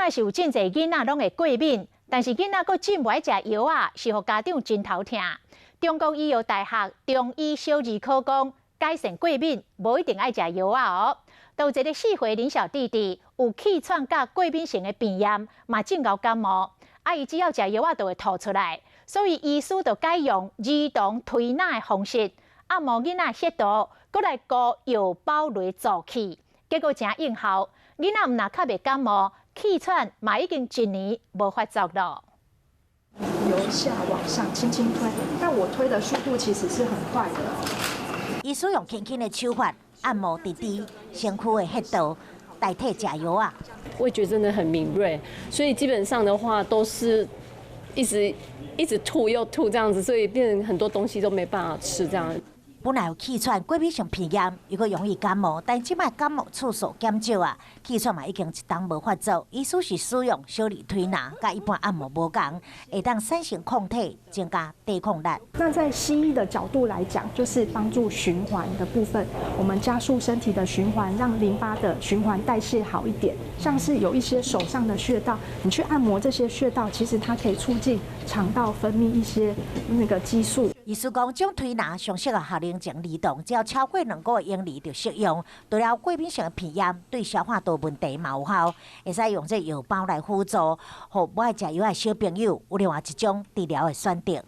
這擺是有真濟囡仔攏會過敏，但是囡仔閣真無愛食藥仔，是予家長真頭疼。中國醫藥大學中醫小兒科講，改善過敏無一定愛食藥仔哦。有一个4歲林小弟弟有氣喘佮過敏性的鼻炎，嘛真𠢕感冒，啊，伊只要食藥仔就會吐出來，所以醫師就改用兒童推拿的方式按摩囡仔穴道，閣來敷藥包來做氣，結果誠應效。囡仔毋但較袂感冒，氣喘嘛已經一年無發作囉。由下往上輕輕推，但我推的速度其實是很快的。醫師用輕輕的手法按摩弟弟身軀的穴道，代替食藥仔。味覺真的很敏銳，所以基本上的話都是一直一直吐又吐這樣子，所以變成很多東西都沒辦法吃這樣。本來有氣喘、過敏性鼻炎，又閣容易感冒，但這擺感冒次數減少啊，氣喘嘛已經一冬無發作。醫師是使用小兒推拿，佮一般按摩無仝，會當產生抗體，增加抵抗力。那在西醫的角度來講，就是幫助循環的部分，我們加速身體的循環，讓淋巴的循環代謝好一點。像是有一些手上的穴道，你去按摩這些穴道，其實它可以促進腸道分泌一些那個激素。醫師講，這種推拿上適合學齡前兒童，只要超過2個月嬰兒就適用。除了過敏性鼻炎，對消化道問題嘛有效，會使用這藥包來輔助，予無愛食藥的小朋友有另外一種治療的選擇。